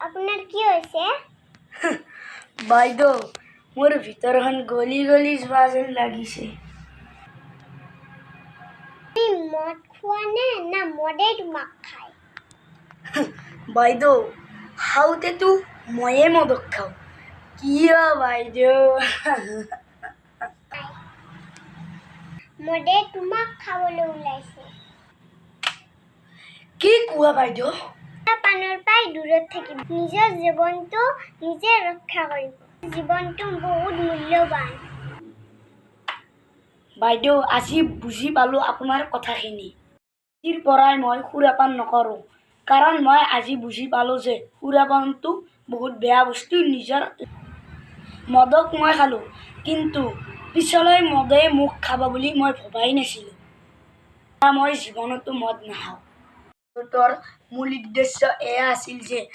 আপোনাৰ কি হৈছে? বাইদেউ, মোৰ ভিতৰখন গলি গলি যোৱা যেন লাগিছে। তুমি মদ খোৱা নে, না মদে তোমাক খায়? বাইদেউ, খাওঁতেতো ময়ে মদক খাওঁ। কিয় বাইদেউ? মদে তোমাক খাবলৈ ওলাইছে। কি কোৱা বাইদেউ? পানৰ পৰাই দূৰত থাকিব। নিজৰ জীৱনটো নিজে ৰক্ষা কৰিব। জীৱনটো বহুত মূল্যৱান। বাইদেউ, আজি বুজি পালোঁ আপোনাৰ কথাখিনি। আজিৰ পৰাই মই সুৰাপান নকৰোঁ, কাৰণ মই আজি বুজি পালোঁ যে সুৰাপানটো বহুত বেয়া বস্তু। নিজৰ মদক মই খালোঁ, কিন্তু পিছলৈ মদে মোক খাব বুলি মই ভবাই নাছিলোঁ। মই জীৱনতো মদ নাখাওঁ। মূল উদ্দেশ্য এয়া আছিল যে